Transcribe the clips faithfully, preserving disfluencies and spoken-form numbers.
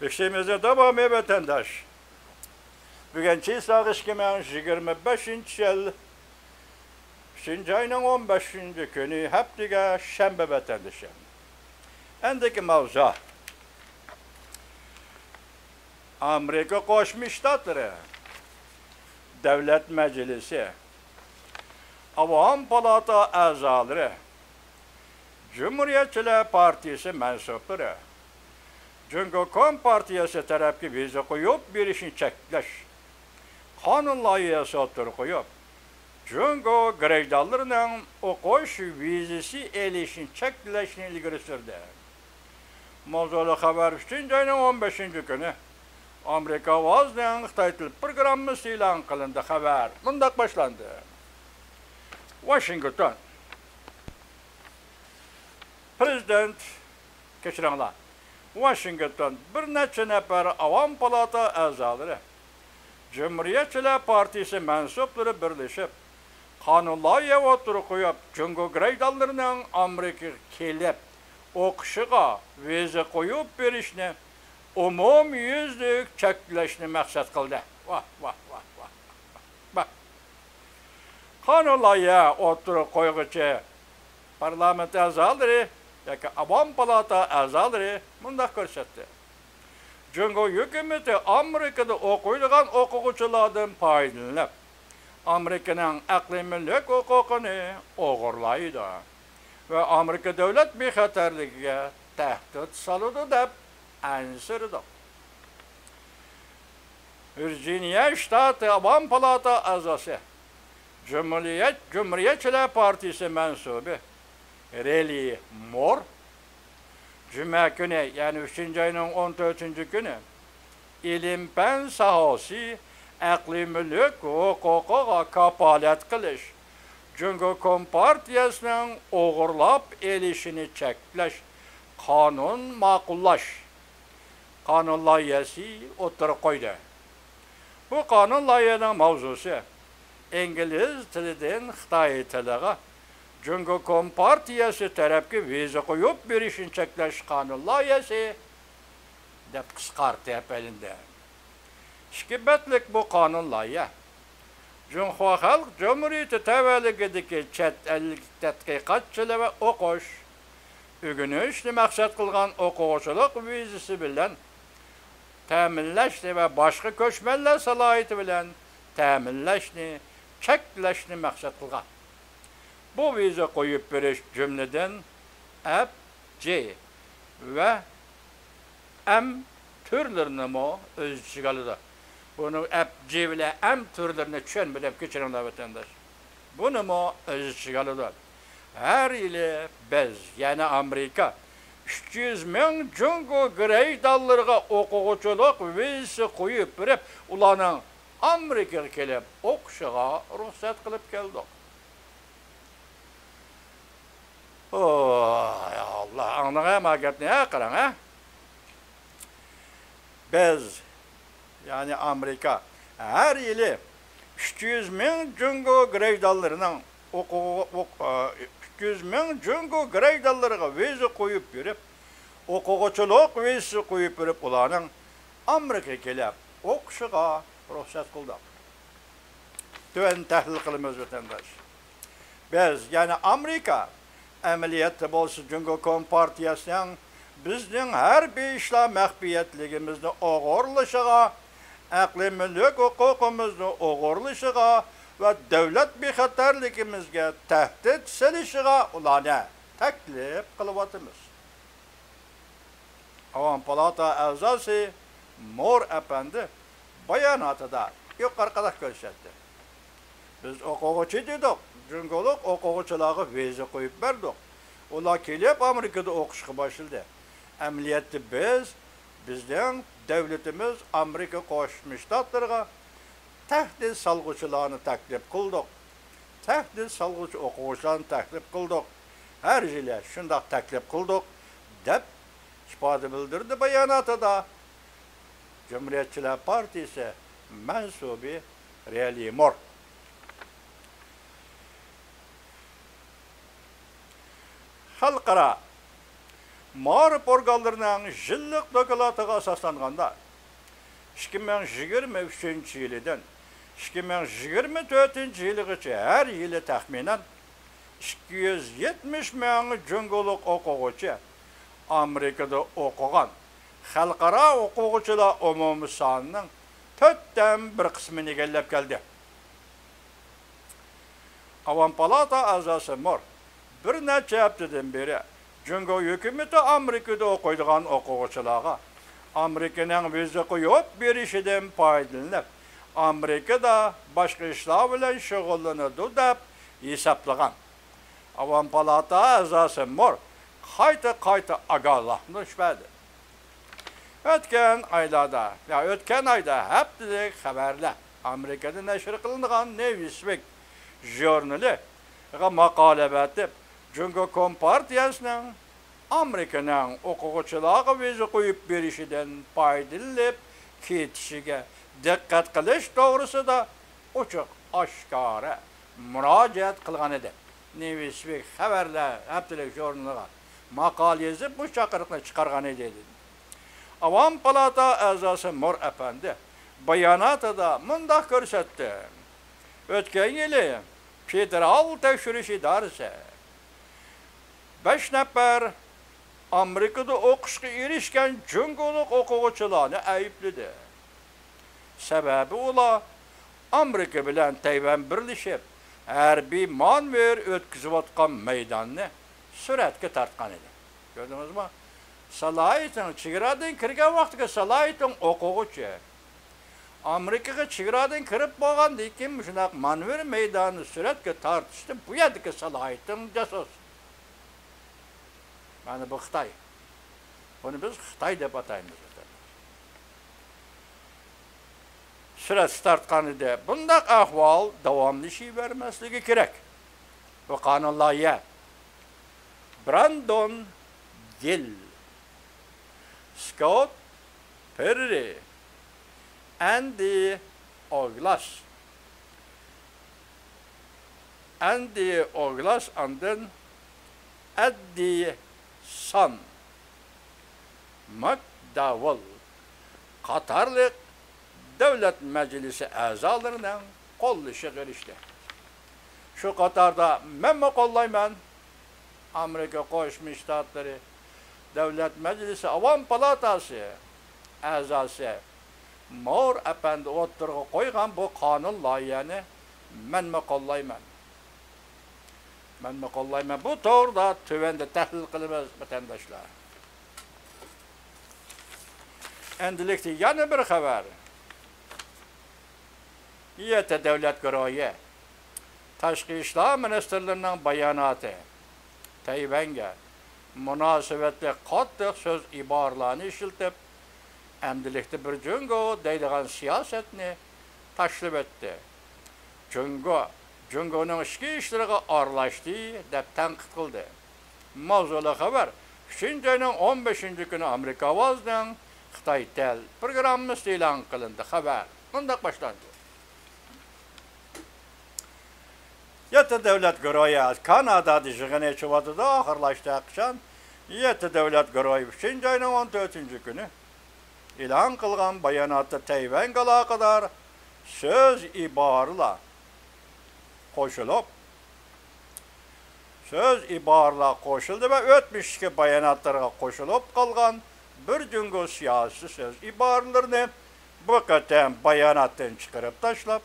ئىشىمىزنىڭ داۋامى، ۋەتەنداش. بۈگۈن چىسلاغ ئىككى مىڭ يىگىرمە بەشىنچى يىل، ئۈچىنچى ئاينىڭ ئون بەشىنچى كۈنى، ھەپتىگە شەنبە، ۋەتەندىشىم. ئەندىكى ماۋزۇ. ئامېرىكا قوشما شتاتلىرى دۆلەت مەجلىسى، ئاۋام پالاتا ئەزالىرى، جۇمھۇرىيەتچىلەر پارتىيىسى مەنسۇپلىرى جۇڭگو كومپارتىيىسى تەرەپكە ۋىزا قويۇپ بېرىشنى چەكلەش قانۇن لايىھەسى ئوتتۇرىغا قويۇپ، جۇڭگو گرەيدانلىرىنىڭ ئوقۇش ۋىزىسى ئېلىشنى چەكلەشنى ئىلگىرى سۈردى. ماۋزۇلۇق خەۋەر ئۈچىنچى ئاينىڭ ئون بەشىنچى كۈنى ئامېرىكا ئاۋازىنىڭ خىتاي تىل پروگراممىسى ئېلان قىلىندى. خەۋەر مۇنداق باشلاندى. ۋاشىنگتون. پرېزىدېنت، كەچۈرۈڭلار. ۋاشىنگتون. بىر نەچچە نەپەر ئاۋام پالاتا ئەزالىرى، جۇمھۇرىيەتچىلەر پارتىيىسى مەنسۇپلىرى بىرلىشىپ، قانۇن لايىھە ئوتتۇرىغا قويۇپ، جۇڭگو گرەيدانلىرىنىڭ ئامېرىكىغا كېلىپ ئوقۇشىغا ۋىزا قويۇپ بېرىشنى ئومۇميۈزلۈك چەكلەشنى مەقسەت قىلدى. ۋاھ، ۋاھ، ۋاھ، ۋاھ، ۋاھ، ۋاھ. قانۇن لايىھە ئوتتۇرىغا قويغۇچى پارلامېنت ئەزالىرى ياكى ئاۋام پالاتا ئەزالىرى مۇنداق كۆرسەتتى. جۇڭگو ھۆكۈمىتى ئامېرىكىدا ئوقۇيدىغان ئوقۇغۇچىلاردىن پايدىلىنىپ، ئامېرىكىنىڭ ئەقلىي مۈلۈك ھوقۇقىنى ئوغرىلايدۇ ۋە ئامېرىكا دۆلەت بىخەتەرلىكىگە تەھدىت سالىدۇ، دەپ ئەنسىرىدۇق. ۋىرجىنىيە شتاتى ئاۋام پالاتا ئەزاسى، جۇمھۇرىيەت، جۇمھۇرىيەتچىلەر پارتىيىسى مەنسۇبى رېلى مور جۈمە كۈنى، يەنى ئۈچىنچى ئاينىڭ ئون تۆتىنچى كۈنى ئىلىم-پەن ساھەسى، ئەقلىي مۈلۈك ھوقۇقىغا كاپالەت قىلىش، جۇڭگو كومپارتىيەسىنىڭ ئوغرىلاپ ئېلىشىنى چەكلەش قانۇن ماقۇللاش قانۇن لايىھەسى ئوتتۇرىغا قويدى. بۇ قانۇن لايىھەنىڭ ماۋزۇسى ئىنگلىز تىلىدىن خىتاي تىلىغا جۇڭگو كومپارتىيەسى تەرەپكە ۋىزا قويۇپ بېرىشنى چەكلەش قانۇن لايىھەسى، دەپ قىسقارتىپ ئېلىندى. ئىككى بەتلىك بۇ قانۇن لايىھە جۇڭخۇا خەلق جۇمھۇرىيىتى تەۋەلىكىدىكى چەت ئەللىك تەتقىقاتچىلار ۋە ئوقۇش، ئۆگىنىشنى مەقسەت قىلغان ئوقۇغۇچىلىق ۋىزىسى بىلەن تەمىنلەشنى ۋە باشقا كۆچمەنلەر سالاھىيىتى بىلەن تەمىنلەشنى چەكلەشنى مەقسەت قىلغان. بۇ ۋىزا قويۇپ بېرىش، جۈملىدىن، ئەپ، جې ۋە ئەم تۈرلىرىنىمۇ ئۆز ئىچىگە ئالىدۇ. بۇنىڭ ئەپ، جې بىلەن ئەم تۈرلىرىنى چۈشەنمىدىم، كەچۈرۈڭلار، ۋەتەنداش. بۇنىمۇ ئۆز ئىچىگە ئالىدۇ. ھەر يىلى بىز، يەنى ئامېرىكا، ئۈچ يۈز مىڭ جۇڭگو گرەيدانلىرىغا ئوقۇغۇچىلىق ۋىزىسى قويۇپ بېرىپ، ئۇلارنىڭ ئامېرىكىغا كېلىپ ئوقۇشىغا رۇخسەت قىلىپ كەلدۇق. ئوي، ئاللا، ئاڭلاڭە ما گەپنى، ھە، قاراڭ، ھە. بىز، يەنى ئامېرىكا، ھەر يىلى ئۈچ يۈز مىڭ جۇڭگو گرەيدانلىرىنىڭ ئوقۇغۇ-، ئوق-، ئە، ئۈچ يۈز مىڭ جۇڭگو گرەيدانلىرىغا ۋىزا قويۇپ بېرىپ، ئوقۇغۇچىلىق ۋىزىسى قويۇپ بېرىپ، ئۇلارنىڭ ئامېرىكىغا كېلىپ ئوقۇشىغا رۇخسەت قىلدۇق. تۆۋەن تەھلىل قىلىمىز، ۋەتەنداش. بىز، يەنى ئامېرىكا، ئەمەلىيەتتە بولسا جۇڭگو كومپارتىيەسىنىڭ بىزنىڭ ھەربىي ئىشلار مەخپىيەتلىكىمىزنى ئوغرىلىشىغا، ئەقلىي مۈلۈك ھوقۇقىمىزنى ئوغرىلىشىغا ۋە دۆلەت بىخەتەرلىكىمىزگە تەھدىت سېلىشىغا ئۇلارنى تەكلىپ قىلىۋاتىمىز. ئاۋام پالاتا ئەزاسى مور ئەپەندى باياناتىدا يۇقىرىقىدەك كۆرسەتتى. بىز ئوقۇغۇچى دېدۇق، جۇڭگولۇق ئوقۇغۇچىلارغا ۋىزا قويۇپ بەردۇق. ئۇلار كېلىپ ئامېرىكىدا ئوقۇشقا باشلىدى. ئەمەلىيەتتە بىز، بىزنىڭ دۆلىتىمىز ئامېرىكا قوشما شتاتلىرىغا تەھدىت سالغۇچىلارنى تەكلىپ قىلدۇق. تەھدىت سالغۇچى ئوقۇغۇچىلارنى تەكلىپ قىلدۇق. ھەر يىلى شۇنداق تەكلىپ قىلدۇق، دەپ ئىپادە بىلدۈردى باياناتىدا جۇمھۇرىيەتچىلەر پارتىيىسى مەنسۇبى رېلى مور. خەلقئارا مائارىپ ئورگانلىرىنىڭ يىللىق دوكلاتىغا ئاساسلانغاندا، ئىككى مىڭ يىگىرمە ئۈچىنچى يىلىدىن ئىككى مىڭ يىگىرمە تۆتىنچى يىلىغىچە ھەر يىلى تەخمىنەن ئىككى يۈز يەتمىش مىڭ جۇڭگولۇق ئوقۇغۇچى ئامېرىكىدا ئوقۇغان خەلقئارا ئوقۇغۇچىلار ئومۇمىي سانىنىڭ تۆتتىن بىر قىسمىنى ئىگىلەپ كەلدى. ئاۋام پالاتا ئەزاسى مور بىر نەچچە ھەپتىدىن بېرى جۇڭگو ھۆكۈمىتى ئامېرىكىدا ئوقۇيدىغان ئوقۇغۇچىلارغا ئامېرىكىنىڭ ۋىزا قويۇپ بېرىشىدىن پايدىلىنىپ، ئامېرىكىدا باشقا ئىشلار بىلەن شۇغۇللىنىدۇ دەپ ھېسابلىغان. ئاۋام پالاتا ئەزاسى مور قايتا-قايتا ئاگاھلاندۇرۇش بەردى. ئۆتكەن ئايلاردا، يا ئۆتكەن ئايدا ھەپتىلىك خەۋەرلەر ئامېرىكىدا نەشر قىلىنغان نېۋىسۋىك ژۇرنىلىغا ماقالە ئەۋەتىپ، جۇڭگو كومپارتىيەسىنىڭ ئامېرىكىنىڭ ئوقۇغۇچىلارغا ۋىزا قويۇپ بېرىشىدىن پايدىلىنىپ كېتىشىگە دىققەت قىلىش توغرىسىدا ئوچۇق ئاشكارا مۇراجىئەت قىلغان ئىدى. نېۋىسۋىك خەۋەرلەر ھەپتىلىك ژۇرنىلىغا ماقالە يېزىپ، بۇ چاقىرىقنى چىقارغان ئىدى. ئاۋام پالاتا ئەزاسى مور ئەپەندى باياناتىدا مۇنداق كۆرسەتتى: ئۆتكەن يىلى فېدېرال تەكشۈرۈش ئىدارىسى بەش نەپەر ئامېرىكىدا ئوقۇشقا ئېرىشكەن جۇڭگولۇق ئوقۇغۇچىلارنى ئەيىبلىدى. سەۋەبى، ئۇلار ئامېرىكا بىلەن تەيۋەن بىرلىشىپ، ھەربىي مانېۋىر ئۆتكۈزۈۋاتقان مەيداننى سۈرەتكە تارتقان ئىدى. كۆردىڭىزمۇ؟ سالاھىتىڭ، چېگرادىن كىرگەن ۋاقتىكى سالاھىتىڭ ئوقۇغۇچى. ئامېرىكىغا چېگرادىن كىرىپ بولغاندىن كېيىن مۇشۇنداق مانېۋىر مەيدانىنى سۈرەتكە تارتىشتا بۇ يەردىكى سالاھىتىڭ جاسۇس. مانا بۇ خىتاي. بۇنى بىز خىتاي دەپ ئاتايمىز، ۋەتەنداش. سۈرەتكە تارتقان ئىدى. بۇنداق ئەھۋال داۋاملىشىۋەرمەسلىكى كېرەك. بۇ قانۇن لايىھە. براندون گىل، سكوت پېررى، ئەندى ئوگلاس، ئەندى ئوگلاس، ئاندىن ئەددى سان ماكداۋېل قاتارلىق دۆلەت مەجلىسى ئەزالىرىنىڭ قوللىشىغا ئېرىشتى. شۇ قاتاردا مەنمۇ قوللايمەن. ئامېرىكا قوشما شتاتلىرى دۆلەت مەجلىسى ئاۋام پالاتاسى ئەزاسى مور ئەپەندى ئوتتۇرىغا قويغان بۇ قانۇن لايىھەنى مەنمۇ قوللايمەن. مەنمۇ قوللايمەن. بۇ توغرىدا تۆۋەندە تەھلىل قىلىمىز، ۋەتەنداشلار. ئەمدىلىكتە يەنە بىر خەۋەر. يەتتە دۆلەت گۇرۇھى تاشقى ئىشلار مىنىستىرلىرىنىڭ باياناتى تەيۋەنگە مۇناسىۋەتلىك قاتتىق سۆز ئىبارىلەرنى ئىشلىتىپ، ئەمدىلىكتە بىر جۇڭگو دەيدىغان سىياسەتنى تاشلىۋەتتى. جۇڭگو، جۇڭگونىڭ ئىچكى ئىشلىرىغا ئارىلاشتى، دەپ تەنقىد قىلدى. ماۋزۇلۇق خەۋەر ئۈچىنچى ئاينىڭ ئون بەشىنچى كۈنى ئامېرىكا ئاۋازىنىڭ خىتاي تەل پروگراممىسىدا ئېلان قىلىندى. خەۋەر مۇنداق باشلاندى. يەتتە دۆلەت گۇرۇھى كانادادا يىغىن ئېچىۋاتىدۇ. ئاخىرلاشتى ھەقىچان. يەتتە دۆلەت گۇرۇھى ئۈچىنچى ئاينىڭ ئون تۆتىنچى كۈنى ئېلان قىلغان باياناتتا تەيۋەنگە ئالاقىدار سۆز ئىبارىلەر قوشۇلۇپ، سۆز ئىبارىلەر قوشۇلدى ۋە ئۆتمۈشتىكى باياناتلارغا قوشۇلۇپ قالغان بىر جۇڭگو سىياسىي سۆز ئىبارىلىرىنى بۇ قېتىم باياناتتىن چىقىرىپ تاشلاپ،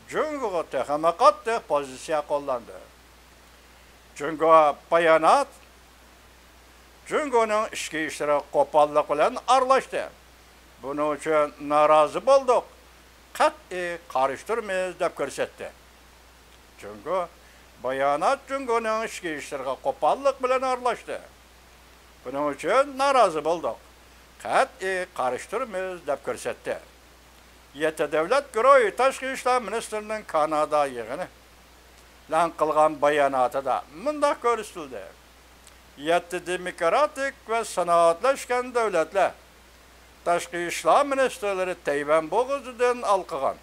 جۇڭگوغا تېخىمۇ قاتتىق پوزىتسىيە قوللاندى. جۇڭگو بايانات جۇڭگونىڭ ئىچكى ئىشلىرىغا قوپاللىق بىلەن ئارىلاشتى. بۇنىڭ ئۈچۈن نارازى بولدۇق، قەتئىي قارشى تۇرىمىز، دەپ كۆرسەتتى. جۇڭگو بايانات جۇڭگونىڭ ئىچكى ئىشلىرىغا قوپاللىق بىلەن ئارىلاشتى. بۇنىڭ ئۈچۈن نارازى بولدۇق، قەتئىي قارشى تۇرىمىز، دەپ كۆرسەتتى. يەتتە دۆلەت گۇرۇھى تاشقى ئىشلار مىنىستىرىنىڭ كانادا يىغىنى ئېلان قىلغان باياناتىدا مۇنداق كۆرسىتىلدى: يەتتە دېموكراتىك ۋە سانائەتلەشكەن دۆلەتلەر تاشقى ئىشلار مىنىستىرلىرى تەيۋەن بوغۇزىدىن ھالقىغان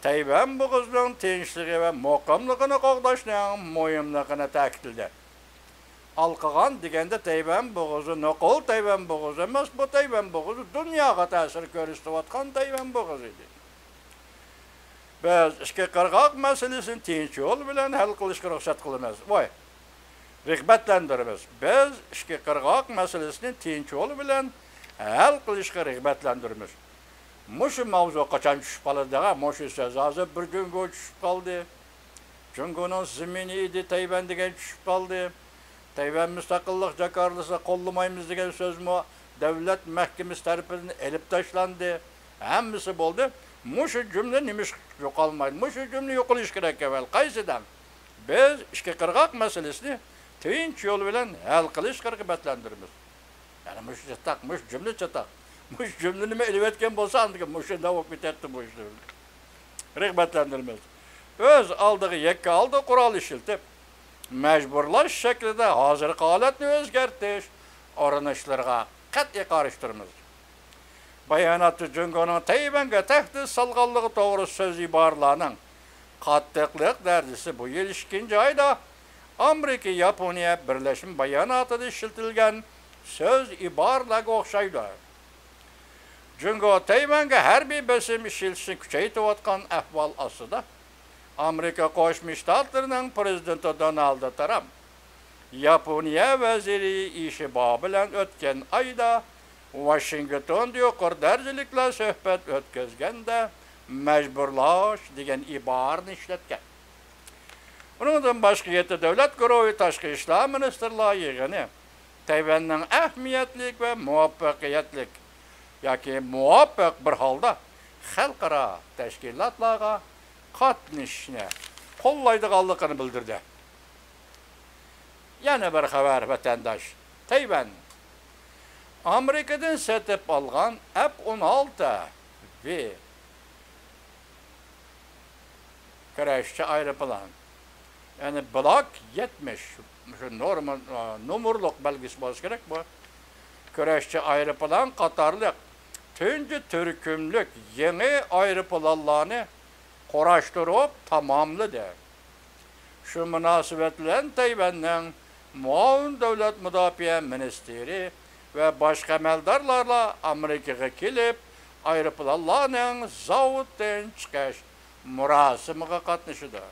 تەيۋەن بوغۇزىنىڭ تىنچلىقى ۋە مۇقىملىقىنى قوغداشنىڭ مۇھىملىقىنى تەكىتلىدى. ھالقىغان دېگەندە تەيۋەن بوغۇزى نوقۇل تەيۋەن بوغۇزى ئەمەس، بۇ تەيۋەن بوغۇزى دۇنياغا تەسىر كۆرسىتىۋاتقان تەيۋەن بوغۇزى ئىدى. بىز ئىككى قىرغاق مەسىلىسىنى تىنچ يول بىلەن ھەل قىلىشقا رۇخسەت قىلىمىز. ۋاي، رىغبەتلەندۈرىمىز. بىز ئىككى قىرغاق مەسىلىسىنى تىنچ يول بىلەن ھەل قىلىشقا رىغبەتلەندۈرىمىز. مۇشۇ ماۋزۇ قاچان چۈشۈپ قالىدۇ دەڭە؟ مۇشۇ سۆز ھازىر بىر جۇڭگو چۈشۈپ قالدى. جۇڭگونىڭ زېمىنى ئىدى تەيۋەن دېگەن چۈشۈپ قالدى. تەيۋەن مۇستەقىللىق جاكارلىسا قوللىمايمىز دېگەن سۆزمۇ دۆلەت مەھكىمىسى تەرىپىدىن ئېلىپ تاشلاندى. ھەممىسى بولدى. مۇشۇ جۈملە نېمىشقا يوقالمايدۇ؟ مۇشۇ جۈملە يوقىلىشى كېرەك ئەۋەل. قايسى دەڭ؟ بىز ئىككى قىرغاق مەسىلىسىنى تىنچ يول بىلەن ھەل قىلىشقا رىغبەتلەندۈرىمىز. يەنى مۇشۇ چاتاق، مۇشۇ جۈملە چاتاق. مۇشۇ جۈملىنىمۇ ئېلىۋەتكەن بولسا، ئاندىن كېيىن مۇشۇنداق بولۇپ كېتەتتى بۇ ئىش. رىغبەتلەندۈرىمىز. ئۆز ئالدىغا يەككە ھالدا قورال ئىشلىتىپ، مەجبۇرلاش شەكلىدە ھازىرقى ھالەتنى ئۆزگەرتىش ئۇرۇنۇشلىرىغا قەتئىي قارشى تۇرىمىز. باياناتتا جۇڭگونىڭ تەيۋەنگە تەھدىت سالغانلىقى توغرىسىدا سۆز ئىبارىلەرنىڭ قاتتىقلىق دەرىجىسى بۇ يىل ئىككىنچى ئايدا ئامېرىكا ياپونىيە بىرلەشمە باياناتىدا ئىشلىتىلگەن سۆز ئىبارىلەرگە ئوخشايدۇ. جۇڭگو تەيۋەنگە ھەربىي بېسىم ئىشلىتىشنى كۈچەيتىۋاتقان ئەھۋال ئاستىدا، ئامېرىكا قوشما شتاتلىرىنىڭ پىرېزىدېنتى دونالد ترامپ ياپونىيە ۋەزىرى ئىشىبا بىلەن ئۆتكەن ئايدا ۋاشىنگتوندا يۇقىرى دەرىجىلىكلەر سۆھبەت ئۆتكۈزگەندە، مەجبۇرلاش دېگەن ئىبارىنى ئىشلەتكەن. ئۇنىڭدىن باشقا، يەتتە دۆلەت گۇرۇھى تاشقى ئىشلار مىنىستىرلار يىغىنى تەيۋەننىڭ ئەھمىيەتلىك ۋە مۇۋەپپەقىيەتلىك ياكى مۇۋاپىق بىر ھالدا خەلقئارا تەشكىلاتلارغا قاتنىشىشنى قوللايدىغانلىقىنى بىلدۈردى. يەنە بىر خەۋەر، ۋەتەنداش. تەيۋەن ئامېرىكىدىن سېتىپ ئالغان ئەپ ئون ئالتە ۋې كۈرەشچى ئايروپىلان، يەنى بلاك يەتمىش، شۇ نورما، نومۇرلۇق بەلگىسى بولسا كېرەك بۇ. كۈرەشچى ئايروپىلان قاتارلىق تۇنجى تۈركۈملۈك يېڭى ئايروپىلانلارنى قۇراشتۇرۇپ تاماملىدى. شۇ مۇناسىۋەت بىلەن تەيۋەننىڭ مۇئاۋىن دۆلەت مۇداپىئە مىنىستىرى ۋە باشقا ئەمەلدارلارلا ئامېرىكىغا كېلىپ، ئايروپىلانلارنىڭ زاۋۇتتىن چىقىش مۇراسىمىغا قاتنىشىدۇ.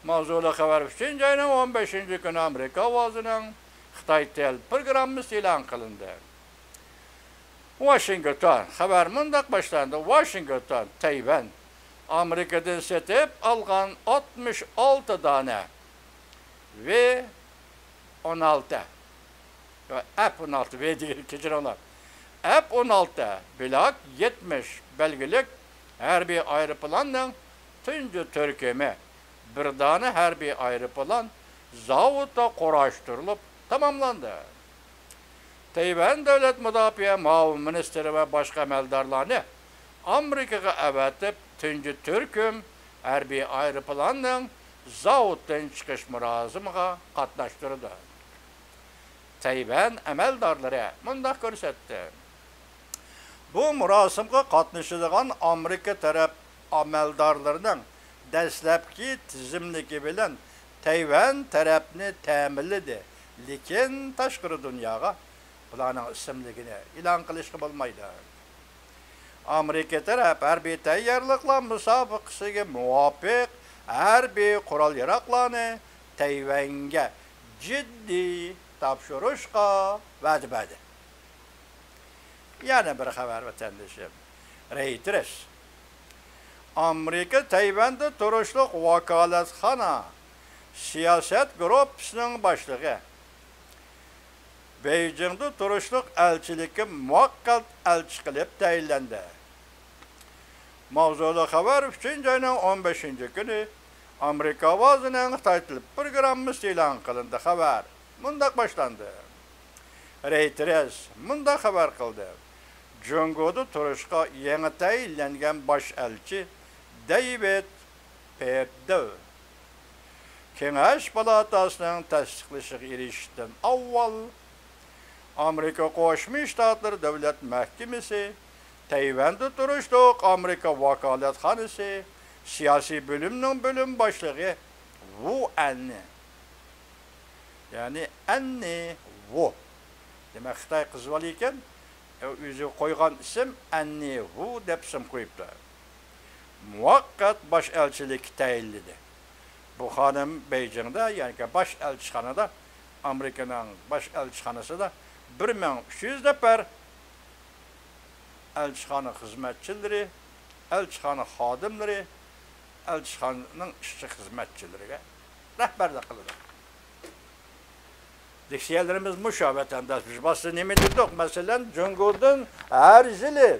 ماۋزۇلۇق خەۋەر ئۈچىنچى ئاينىڭ ئون بەشىنچى كۈنى ئامېرىكا ئاۋازىنىڭ خىتاي تىل پروگراممىسى ئېلان قىلىندى. ۋاشىنگتون. خەۋەر مۇنداق باشلاندى. ۋاشىنگتون، تەيۋەن ئامېرىكىدىن سېتىپ ئالغان ئاتمىش ئالتە دانە ۋې ئون ئالتە، ئەپ ئون ئالتە ۋې دېگەن، كەچۈرۈڭلار، ئەپ ئون ئالتە بلاك يەتمىش بەلگىلىك ھەربىي ئايروپىلاننىڭ تۇنجى تۈركۈمى، بىر دانە ھەربىي ئايروپىلان زاۋۇتتا قۇراشتۇرۇلۇپ تاماملاندى. تەيۋەن دۆلەت مۇداپىئە مۇئاۋىن مىنىستىرى ۋە باشقا ئەمەلدارلارنى ئامېرىكىغا ئەۋەتىپ، تۇنجى تۈركۈم ھەربىي ئايروپىلاننىڭ زاۋۇتتىن چىقىش مۇراسىمىغا قاتناشتۇرىدۇ. تەيۋەن ئەمەلدارلىرى مۇنداق كۆرسەتتى. بۇ مۇراسىمغا قاتنىشىدىغان ئامېرىكا تەرەپ ئەمەلدارلىرىنىڭ دەسلەپكى تىزىملىكى بىلەن تەيۋەن تەرەپنى تەمىنلىدى، لېكىن تاشقىرى دۇنياغا بۇلارنىڭ ئىسىملىكىنى ئېلان قىلىشقا بولمايدۇ. ئامېرىكا تەرەپ ھەربىي تەييارلىقلار مۇسابىقىسىگە مۇۋاپىق ھەربىي قورال-ياراغلارنى تەيۋەنگە جىددىي تاپشۇرۇشقا ۋەدە بەردى. يەنە بىر خەۋەر، ۋەتەندىشىم. رېيتېرس. ئامېرىكا تەيۋەندە تۇرۇشلۇق ۋاكالەتخانا سىياسەت گۇرۇپپىسىنىڭ باشلىقى، بېيجىڭدا تۇرۇشلۇق ئەلچىلىككە مۇۋەققەت ئەلچى قىلىپ تەيىنلەندى. ماۋزۇلۇق خەۋەر ئۈچىنچى ئاينىڭ ئون بەشىنچى كۈنى ئامېرىكا ئاۋازىنىڭ خىتاي تىل پروگراممىسىدا ئېلان قىلىندى. خەۋەر مۇنداق باشلاندى. رېيتېرس مۇنداق خەۋەر قىلدى. جۇڭگودا تۇرۇشقا يېڭى تەيىنلەنگەن باش ئەلچى دېۋىد پېردېۋ كېڭەش پالاتاسىنىڭ تەستىقلىشىغا ئېرىشىشتىن ئاۋۋال، ئامېرىكا قوشما شتاتلىرى دۆلەت مەھكىمىسى، تەيۋەندە تۇرۇشلۇق ئامېرىكا ۋاكالەتخانىسى سىياسىي بۆلۈمىنىڭ بۆلۈم باشلىقى ۋۇ ئەننى، يەنى ئەننى ۋۇ. دېمەك، خىتاي قىزى بالا ئىكەن، ئۆزى قويغان ئىسىم ئەننى ۋۇ دەپ ئىسىم قويۇپتۇ. مۇۋەققەت باش ئەلچىلىككە تەيىنلىدى. بۇ خانىم بېيجىڭدا، يەنى باش ئەلچىخانىدا، ئامېرىكىنىڭ باش ئەلچىخانىسىدا بىر مىڭ ئۈچ يۈز نەپەر ئەلچىخانا خىزمەتچىلىرى، ئەلچىخانا خادىملىرى، ئەلچىخانىنىڭ ئىشچى خىزمەتچىلىرىگە رەھبەرلىك قىلىدۇ. دېيىشلىرىمىز مۇشۇ، ۋەتەنداش. بىز باشتا نېمە دېدۇق؟ مەسىلەن، جۇڭگودىن ھەر يىلى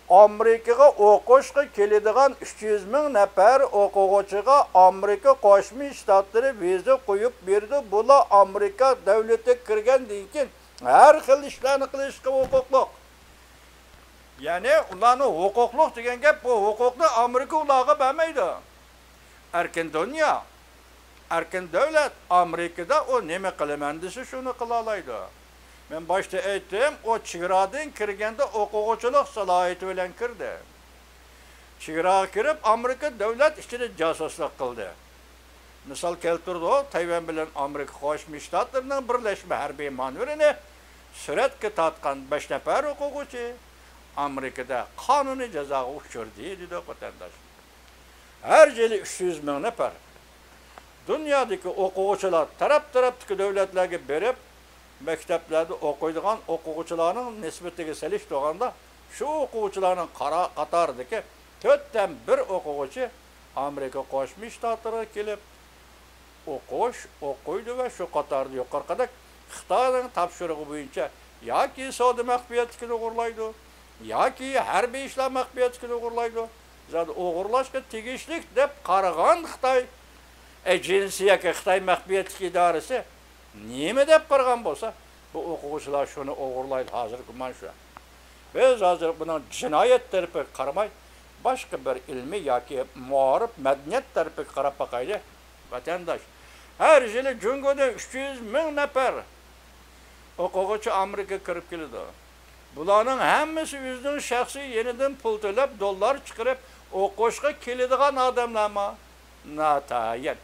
ئامېرىكىغا ئوقۇشقا كېلىدىغان ئۈچ يۈز مىڭ نەپەر ئوقۇغۇچىغا ئامېرىكا قوشما شتاتلىرى ۋىزا قويۇپ بېرىدۇ. بۇلار ئامېرىكا دۆلىتىگە كىرگەندىن كېيىن ھەر خىل ئىشلارنى قىلىشقا ھوقۇقلۇق. يەنى ئۇلارنىڭ ھوقۇقلۇق دېگەن گەپ، بۇ ھوقۇقنى ئامېرىكا ئۇلارغا بەرمەيدۇ. ئەركىن دۇنيا، ئەركىن دۆلەت ئامېرىكىدا ئۇ نېمە قىلىمەن دېسە، شۇنى قىلالايدۇ. مەن باشتا ئېيتتىم، ئۇ چېگرادىن كىرگەندە ئوقۇغۇچىلىق سالاھىيىتى بىلەن كىردى. چېگراغا كىرىپ، ئامېرىكا دۆلەت ئىچىدە جاسۇسلۇق قىلدى. مىسال كەلتۈرىدۇ، تەيۋەن بىلەن ئامېرىكا قوشما شتاتلىرىنىڭ بىرلەشمە ھەربىي مانېۋىرىنى سۈرەتكە تارتقان بەش نەپەر ئوقۇغۇچى ئامېرىكىدا قانۇنىي جازاغا ئۇچرىدى، دېدۇق، ۋەتەنداش. ھەر يىلى ئۈچ يۈز مىڭ نەپەر دۇنيادىكى ئوقۇغۇچىلار، تەرەپ-تەرەپتىكى دۆلەتلەرگە بېرىپ، مەكتەپلەردە ئوقۇيدىغان ئوقۇغۇچىلارنىڭ نىسبىتىگە سېلىشتۇرغاندا، شۇ ئوقۇغۇچىلارنىڭ قارا-، قاتارىدىكى تۆتتىن بىر ئوقۇغۇچى ئامېرىكا قوشما شتاتلىرىغا كېلىپ، ئوقۇش ئوقۇيدۇ ۋە شۇ قاتاردا يۇقىرىقىدەك خىتاينىڭ تاپشۇرۇقى بويىچە ياكى سودا مەخپىيەتلىكىنى ئوغرىلايدۇ، ياكى ھەربىي ئىشلار مەخپىيەتلىكىنى ئوغرىلايدۇ. زادى ئوغرىلاشقا تېگىشلىك دەپ قارىغان خىتاي ئېجېنسى ياكى خىتاي مەخپىيەتلىك ئىدارىسى نېمە دەپ قارىغان بولسا، بۇ ئوقۇغۇچىلار شۇنى ئوغرىلايدۇ، ھازىر گۇمان شۇ. بىز ھازىر بۇنىڭ جىنايەت تەرىپىگە قارىماي، باشقا بىر ئىلمىي ياكى مائارىپ، مەدەنىيەت تەرىپىگە قاراپ باقايلى، ۋەتەنداش. ھەر يىلى جۇڭگودىن ئۈچ يۈز مىڭ نەپەر ئوقۇغۇچى ئامېرىكىغا كىرىپ كېلىدۇ. بۇلارنىڭ ھەممىسى ئۆزىنىڭ شەخسىي يېنىدىن پۇل تۆلەپ، دوللار چىقىرىپ ئوقۇشقا كېلىدىغان ئادەملەرمۇ؟ ناتايىن.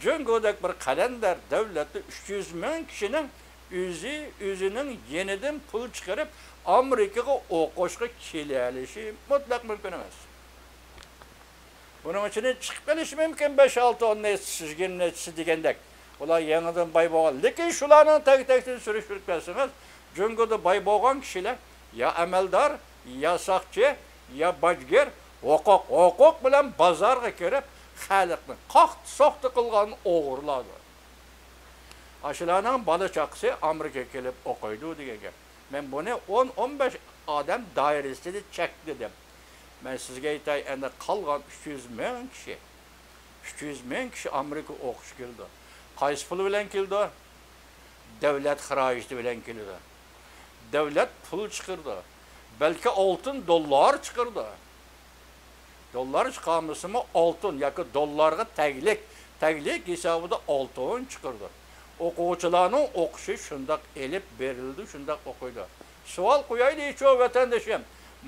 جۇڭگودەك بىر قەلەندەر دۆلەتتە ئۈچ يۈز مىڭ كىشىنىڭ ئۆزى ئۆزىنىڭ يېنىدىن پۇل چىقىرىپ، ئامېرىكىغا ئوقۇشقا كېلەلىشى مۇتلەق مۇمكىن ئەمەس. بۇنىڭ ئىچىدىن چىقىپ قېلىشى مۇمكىن، بەش-ئالتە، ئون نەچچىسى، يىگىرمە نەچچىسى دېگەندەك. ئۇلار يېڭىدىن باي بولغان. لېكىن شۇلارنىڭ تەك-تەكتىن سۈرۈشتۈرۈپ كەلسىڭىز، جۇڭگودا باي بولغان كىشىلەر يا ئەمەلدار، يا ساقچى، يا باجگىر، ھوقۇق، ھوقۇق بىلەن بازارغا كىرىپ، خەلقنى قاقتى-سوقتى قىلغان ئوغرىلاردۇر. ئاشۇلارنىڭ بالا-چاقىسى ئامېرىكىغا كېلىپ ئوقۇيدۇ دېگەن گەپ. مەن بۇنى ئون، ئون بەش ئادەم دائىرىسىدە چەكلىدىم. مەن سىزگە ئېيتاي، ئەندى قالغان ئۈچ يۈز مىڭ كىشى، ئۈچ يۈز مىڭ كىشى ئامېرىكىغا ئوقۇشقا كېلىدۇ. قايسى پۇل بىلەن كېلىدۇ؟ دۆلەت خىراجىتى بىلەن كېلىدۇ. دۆلەت پۇل چىقىرىدۇ. بەلكى ئالتۇن، دوللار چىقىرىدۇ. دوللار چىقارمىسىمۇ، ئالتۇن ياكى دوللارغا تەگلىك، تەگلىك ھېسابىدا ئالتۇن چىقىرىدۇ. ئوقۇغۇچىلارنىڭ ئوقۇشى شۇنداق ئېلىپ بېرىلىدۇ، شۇنداق ئوقۇيدۇ. سوئال قويايلىچۇ، ۋەتەندىشىم،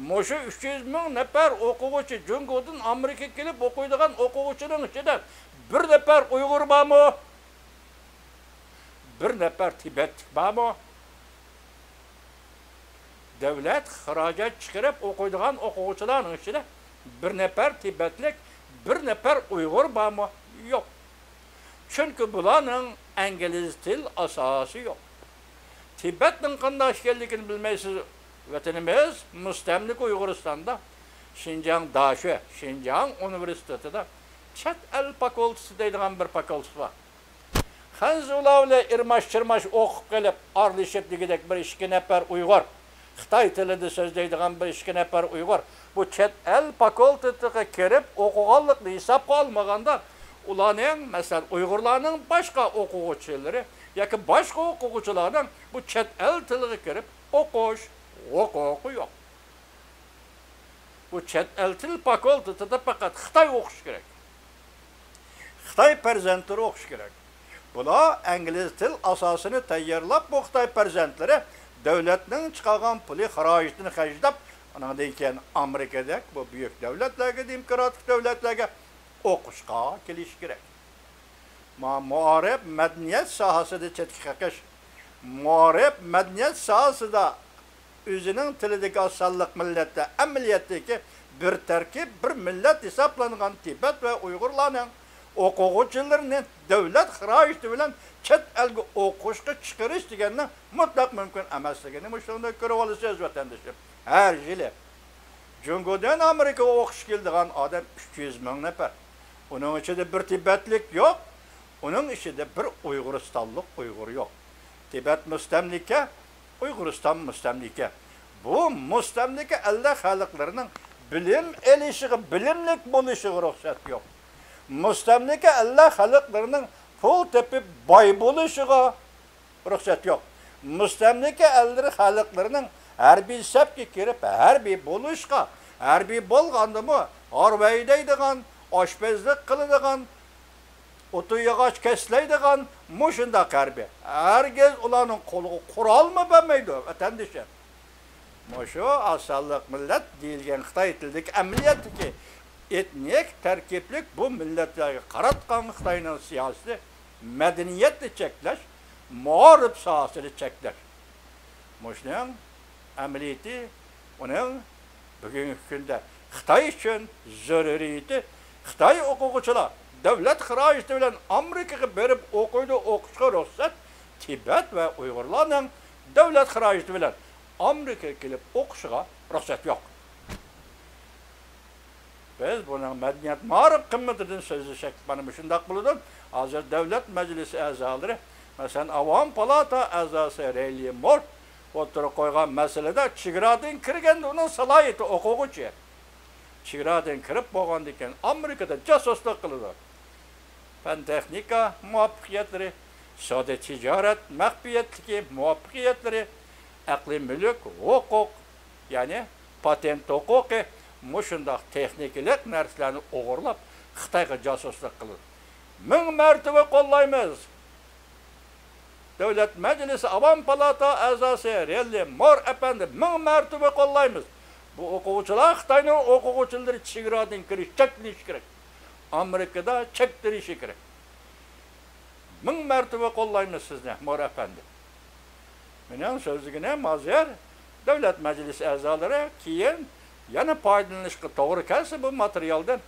مۇشۇ ئۈچ يۈز مىڭ نەپەر ئوقۇغۇچى، جۇڭگودىن ئامېرىكىغا كېلىپ ئوقۇيدىغان ئوقۇغۇچىنىڭ ئىچىدە بىر نەپەر ئۇيغۇر بارمۇ؟ بىر نەپەر تىبەتلىك بارمۇ؟ دۆلەت خىراجەت چىقىرىپ ئوقۇيدىغان ئوقۇغۇچىلارنىڭ ئىچىدە بىر نەپەر تىبەتلىك، بىر نەپەر ئۇيغۇر بارمۇ؟ يوق. چۈنكى بۇلارنىڭ ئىنگلىز تىل ئاساسى يوق. تىبەتنىڭ قانداق ئىكەنلىكىنى بىلمەيسىز. ۋەتىنىمىز مۇستەملىكە ئۇيغۇرىستاندا شىنجاڭ داشۆ، شىنجاڭ ئۇنىۋېرسىتېتىدا چەت ئەل فاكۇلتېتى دەيدىغان بىر فاكۇلتېت بار. خەنزۇلار بىلەن ئىرماش-چىرماش ئوقۇپ قېلىپ، ئارىلىشىپ دېگۈدەك بىر ئىككى نەپەر ئۇيغۇر، خىتاي تىلىدا سۆزلەيدىغان بىر ئىككى نەپەر ئۇيغۇر بۇ چەت ئەل فاكۇلتېتىغا كىرىپ ئوقۇغانلىقىنى ھېسابقا ئالمىغاندا، ئۇلارنىڭ، مەسىلەن، ئۇيغۇرلارنىڭ باشقا ئوقۇغۇچىلىرى ياكى باشقا ئوقۇغۇچىلارنىڭ بۇ چەت ئەل تىلىغا كىرىپ ئوقۇش ھوقۇقى يوق. بۇ چەت ئەل تىل فاكۇلتېتىدا پەقەت خىتاي ئوقۇشى كېرەك. خىتاي پەرزەنتلىرى ئوقۇشى كېرەك. بۇلار ئىنگلىز تىل ئاساسىنى تەييارلاپ، بۇ خىتاي پەرزەنتلىرى دۆلەتنىڭ چىقارغان پۇلى خىراجىتىنى خەجلەپ، ئانىڭدىن كېيىن ئامېرىكىدەك بۇ بۈيۈك دۆلەتلەرگە، دېموكراتىك دۆلەتلەرگە ئوقۇشقا كېلىشى كېرەك. ما-، مائارىپ، مەدەنىيەت ساھەسىدە چەتكە قېقىش، مائارىپ، مەدەنىيەت ساھەسىدە ئۆزىنىڭ تىلىدىكى ئاز سانلىق مىللەتتە ئەمەلىيەتتىكى بىر تەركىب، بىر مىللەت ھېسابلانغان تىبەت ۋە ئۇيغۇرلارنىڭ ئوقۇغۇچىلىرىنى دۆلەت خىراجىتى بىلەن چەت ئەلگە ئوقۇشقا چىقىرىش دېگەننىڭ مۇتلەق مۇمكىن ئەمەسلىكىنى مۇشۇنداق كۆرۈۋالىسىز، ۋەتەندىشىم. ھەر يىلى جۇڭگودىن ئامېرىكىغا ئوقۇشقا كېلىدىغان ئادەم ئۈچ يۈز مىڭ نەپەر. ئۇنىڭ ئىچىدە بىر تىبەتلىك يوق، ئۇنىڭ ئىچىدە بىر ئۇيغۇرىستانلىق ئۇيغۇر يوق. تىبەت مۇستەملىكە، ئۇيغۇرىستان مۇستەملىكە. بۇ مۇستەملىكە ئەللەر خەلقلىرىنىڭ بىلىم ئېلىشىغا، بىلىملىك بولۇشىغا رۇخسەت يوق. مۇستەملىكە ئەللەر خەلقلىرىنىڭ پۇل تېپىپ باي بولۇشىغا رۇخسەت يوق. مۇستەملىكە ئەللىرى خەلقلىرىنىڭ ھەربىي سەپكە كىرىپ، ھەربىي بولۇشقا، ھەربىي بولغاندىمۇ ھارۋا ھەيدەيدىغان، ئاشپەزلىك قىلىدىغان، ئوتۇن ياغاچ كەسلەيدىغان مۇشۇنداق ھەربىي. ھەرگىز ئۇلارنىڭ قولىغا قورالمۇ بەرمەيدۇ، ۋەتەندىشىم. مۇشۇ ئاز سانلىق مىللەت دېيىلگەن خىتاي تىلىدىكى ئەمەلىيەتتىكى ئېتنىك تەركىبلىك بۇ مىللەتلەرگە قاراتقان خىتاينىڭ سىياسىتى مەدەنىيەتنى چەكلەش، مائارىپ ساھەسىنى چەكلەش. مۇشۇنىڭ ئەمەلىيىتى، ئۇنىڭ بۈگۈنكى كۈندە خىتاي ئۈچۈن زۆرۈرىيىتى، خىتاي ئوقۇغۇچىلار دۆلەت خىراجىتى بىلەن ئامېرىكىغا بېرىپ ئوقۇيدۇ، ئوقۇشقا رۇخسەت، تىبەت ۋە ئۇيغۇرلارنىڭ دۆلەت خىراجىتى بىلەن ئامېرىكىغا كېلىپ ئوقۇشىغا رۇخسەت يوق. بىز بۇنىڭ مەدەنىيەت مائارىپ قىممىتىدىن سۆزلىسەك، مانا مۇشۇنداق بولىدۇ. ھازىر دۆلەت مەجلىسى ئەزالىرى، مەسىلەن، ئاۋام پالاتا ئەزاسى رېللى مور ئوتتۇرىغا قويغان مەسىلىدە، چېگرادىن كىرگەندە ئۇنىڭ سالاھىيىتى ئوقۇغۇچى. چېگرادىن كىرىپ بولغاندىن كېيىن ئامېرىكىدا جاسۇسلۇق قىلىدۇ. پەن تېخنىكا مۇۋەپپەقىيەتلىرى، سودا تىجارەت مەخپىيەتلىكى مۇۋەپپەقىيەتلىرى، ئەقلىي مۈلۈك ھوقۇق، يەنى پاتېنت ھوقۇقى، مۇشۇنداق تېخنىكىلىق نەرسىلەرنى ئوغرىلاپ، خىتايغا جاسۇسلۇق قىلىدۇ. مىڭ مەرتىۋە قوللايمىز! دۆلەت مەجلىسى ئاۋام پالاتا ئەزاسى رېللى مور ئەپەندى، مىڭ مەرتىۋە قوللايمىز! بۇ ئوقۇغۇچىلار، خىتاينىڭ ئوقۇغۇچىلىرى چېگرادىن كىرىش چەكلىنىشى كېرەك. ئامېرىكىدا چەكلىنىشى كېرەك. مىڭ مەرتىۋە قوللايمىز سىزنى، مور ئەپەندى. مېنىڭ سۆزلىگىنىم ھازىر دۆلەت مەجلىسى ئەزالىرى كېيىن يەنە پايدىلىنىشقا توغرا كەلسە بۇ ماتېرىيالدىن،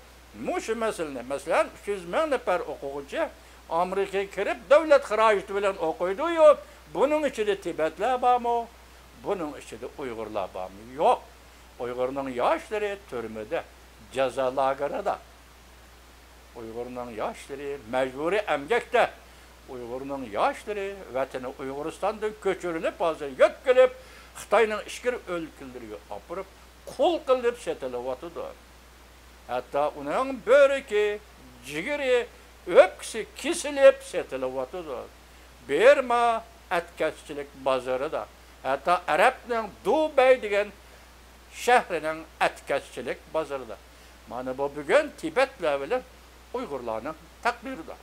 مۇشۇ مەسىلىنى، مەسىلەن، ئۈچ يۈز مىڭ نەپەر ئوقۇغۇچى ئامېرىكىغا كىرىپ دۆلەت خىراجىتى بىلەن ئوقۇيدۇ-يۇ، بۇنىڭ ئىچىدە تىبەتلەر بارمۇ؟ بۇنىڭ ئىچىدە ئۇيغۇرلار بارمۇ؟ يوق. ئۇيغۇرنىڭ ياشلىرى تۈرمىدە، جازا لاگېرىدا. ئۇيغۇرنىڭ ياشلىرى مەجبۇرىي ئەمگەكتە. ئۇيغۇرنىڭ ياشلىرى ۋەتىنى ئۇيغۇرىستاندىن كۆچۈرۈلۈپ، ھازىر يۆتكىلىپ، خىتاينىڭ ئىچكىرى ئۆلكىلىرىگە ئاپىرىپ، قۇل قىلىپ سېتىلىۋاتىدۇ. ھەتتا ئۇنىڭ بۆرىكى، جىگىرى، ئۆپكىسى كېسىلىپ سېتىلىۋاتىدۇ. بىرما ئەتكەسچىلىك بازىرىدا، ھەتتا ئەرەبنىڭ دۇبەي دېگەن شەھىرىنىڭ ئەتكەسچىلىك بازىرىدا. مانا بۇ بۈگۈن تىبەتلەر بىلەن ئۇيغۇرلارنىڭ تەقدىرىدۇر.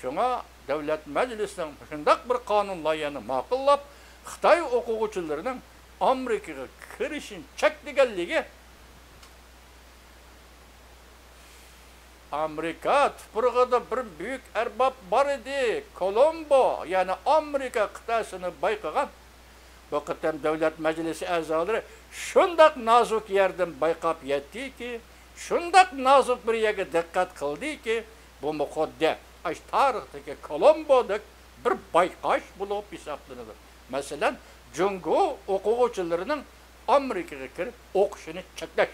شۇڭا دۆلەت مەجلىسىنىڭ شۇنداق بىر قانۇن لايىھەنى ماقۇللاپ، خىتاي ئوقۇغۇچىلىرىنىڭ ئامېرىكىغا كىرىشىنى چەكلىگەنلىكى، ئامېرىكا تۇپرىقىدا بىر بۈيۈك ئەرباب بار ئىدى، كولومبو، يەنى ئامېرىكا قىتئەسىنى بايقىغان. بۇ قېتىم دۆلەت مەجلىسى ئەزالىرى شۇنداق نازۇك يەردىن بايقاپ يەتتىكى، شۇنداق نازۇك بىر يەرگە دىققەت قىلدىكى، بۇمۇ خۇددى ئاشۇ تارىختىكى كولومبودەك بىر بايقاش بولۇپ ھېسابلىنىدۇ. مەسىلەن، جۇڭگو ئوقۇغۇچىلىرىنىڭ ئامېرىكىغا كىرىپ ئوقۇشىنى چەكلەش.